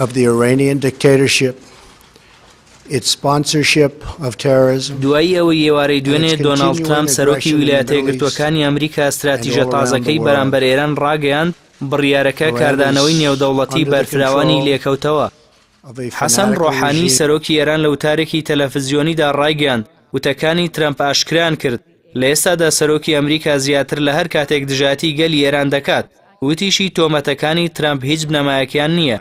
of the Iranian dictatorship, its sponsorship of terrorism, دوای ئەوەی ئێوارەی دوێنێ and its دۆناڵد continuing ترامپ سەرۆکی aggression in the ویلایەتە Middle East یەکگرتووەکانی ئەمریکا and ستراتیژە all around the تازەکەی world. بەرامبەر ئێران ڕاگەیاند، بڕیارەکە Iran کاردانەوەی is نێودەوڵەتی under the بەرفراوانی control لێکەوتەوە. of a حەسەن fanatical ڕۆحانی regime. سەرۆکی ئێران لە وتارێکی تەلەفزیۆنیدا ڕایگەیاند، وتەکانی ترەمپ ئاشکرایان کرد، لە ئێستادا سەرۆکی ئەمریکا زیاتر لە هەر کاتێک دژایەتی گەلی ئێران دەکات، وتیشی تۆمەتەکانی ترەمپ هیچ بنەمایەکیان نییە.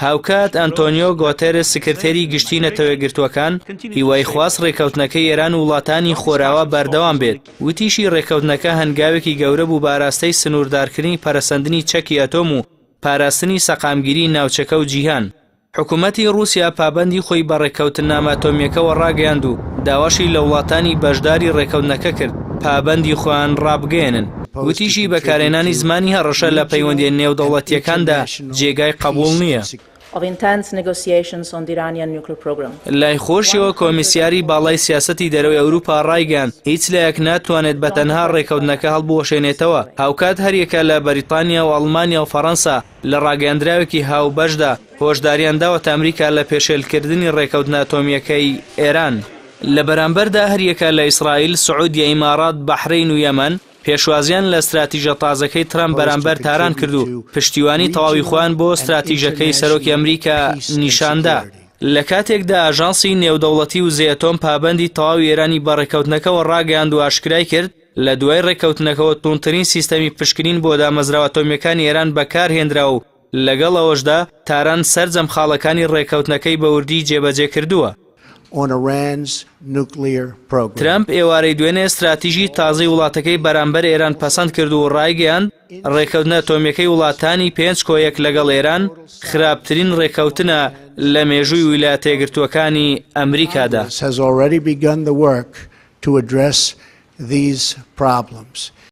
هاوکات ئەنتۆنیۆ گۆتێرس سکرتێری گشتی نەتەوەیەکگرتووەکان هیوای خواست ڕێککەوتنەکەی ئێران و وڵاتانی خۆراوا بەردەوام بێت، وتیشی ڕێککەوتنەکە هەنگاوێکی گەورە بوو بە ئاراستەی سنووردارکردنی پەرەسەندنی چەکی ئەتۆم و پاراستنی سەقامگیری ناوچەکە و جیهان. حکومەتی ڕووسیا پابەندی خۆی بە ڕێککەوتننامە ئەتۆمییەکەوە ڕاگەیاند و داواشی لە وڵاتانی بەشداری ڕێککەوتنەکە کرد پابەندی خۆیان ڕابگەیەنن. وتیشی بەکارهێنانی زمانی هەڕەشە لە پەیوەندییە نێودەوڵەتییەکاندا جێگای قەبووڵ نییە. لای خۆشیەوە کۆمیسیاری باڵای سیاسەتی دەرەوەی ئەوروپا ڕایگەیاند، هیچ لایەک ناتوانێت بە تەنها ڕێککەوتنەکە هەڵبوەشێنێتەوە، هاوکات هەریەکە لە بەریتانیا و ئەڵمانیا و فەڕەنسا لە ڕاگەیاندراوێکی هاوبەشدا هۆشداریان داوەتە ئەمریکا لە پێشێلکردنی ڕێککەوتنە ئەتۆمییەکەی ئێران. لە بەرامبەردا هەریەکە لە ئیسرائیل، سعودیە، ئیماڕات، بەحرەین و یەمەن پێشوازیان لە ستراتیژە تازەکەی ترەمپ بەرامبەر تاران کرد و پشتیوانی تەواوی خۆیان بۆ ستراتیژەکەی سەرۆکی ئەمریکا نیشاندا. لە کاتێکدا ئاژانسی نێودەوڵەتی وزەی ئەتۆم پابەندی تەواوی ئێرانی بە ڕێککەوتنەکەوە ڕاگەیاند و ئاشکرای کرد، لە دوای ڕێککەوتنەکەوە توندترین سیستەمی پشکنین بۆ دامەزراوە ئەتۆمییەکانی ئێران بەکارهێنرا و لەگەڵ ئەوەشدا تاران سەرجەم خاڵەکانی ڕێککەوتنەکەی بە وردی جێبەجێ کردووە. on Iran's nuclear program. ترەمپ ئێوارەی دوێنێ ستراتیژی تازەی وڵاتەکەی بەرامبەر ئێران پەسەند کرد و ڕایگەیاند، ڕێککەوتنە ئەتۆمییەکەی وڵاتانی 5+1 لەگەڵ ئێران خراپترین ڕێککەوتنە لە مێژووی ویلایەتە یەکگرتووەکانی ئەمریکادا. Congress has already begun the work to address these problems.